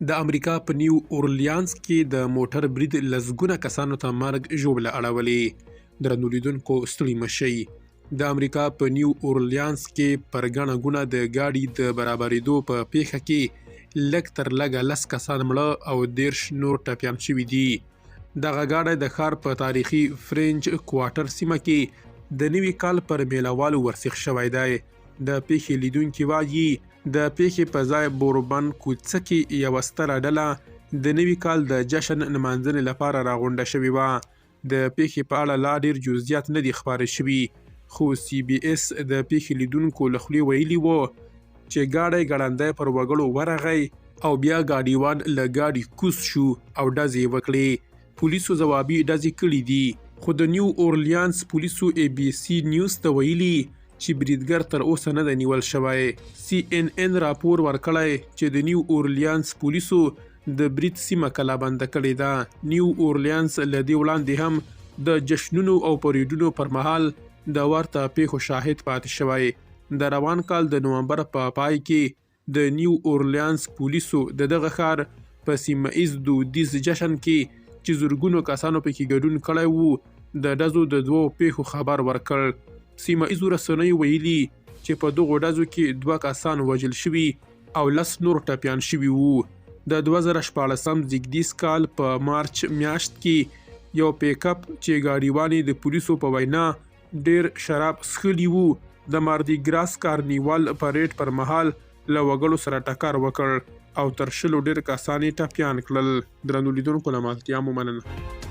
د امریکا په نیو اورلیانس کې د موټر برید لسګونه کسانو ته مرګ ژوبله اړولې. درنو لیدونکو، ستړي مه شئ. د امریکا په نیو اورلیانس کې پر ګڼه ګوڼه د ګاډي د برابرېدو په پېښه کې لږ تر لږه 10 کسان مړه او 30 نور ټپیان شوي دي. دغه ګاډی د ښار په تاریخي فرنچ کوارټر سیمه کې د نوي کال پر میله والو ورسیخ شوی دی. د پېښې لیدونکي وايي، د پېښې په ځای بوربن کوڅه کې یوه ستره ډله د نوي کال د جشن نمانځنې لپاره راغونډه شوې وه. د پېښې په اړه لا ډېر جزئیات نه دي خپاره شوي، خو سي بي اس د پېښې لیدونکو له خولې ویلي و چې ګاډی ګړندی پر وګړو ورغی او بیا ګاډیوان له ګاډي کوز شو او ډزې یې وکړې. پولیسو ځوابي ډزې کړې دي. خو د نیو اورلیانس پولیسو اې بي سي نیوز ته ویلي چې بریدګر تر اوسه نه دی نیول شوی. سي ان ان راپور ورکړی چې د نیو اورلیانس پولیسو د برید سیمه کلابنده کړې ده. نیو اورلیانس له دې وړاندې هم د جشنونو او پریډونو پر مهال د ورته پېښو شاهد پاتې شوی. د روان کال د نومبر په پای کې د نیو اورلیانس پولیسو د دغه ښار په سیمه ایز دودیز جشن کې چې زرګونو کسانو پکې ګډون کړی وو، د ډزو د دوو پیښو خبر ورکړ. سیمه ایزو رسنیو ویلي چې په دغو ډزو کې دوه کسان وژل شوي او 10 نور ټپیان شوي وو. د 2016 زیږدیز کال په مارچ میاشت کې یو پیکپ چې ګاډیوان یې د پولیسو په وینا ډېر شراب څښلي وو، د ماردي ګراس کارنیوال پریډ پر مهال له وګړو سره ټکر وکړ او تر 20 ډېر کسان یې ټپیان کړل. درنو لیدونکو، له مالتیا مو مننه.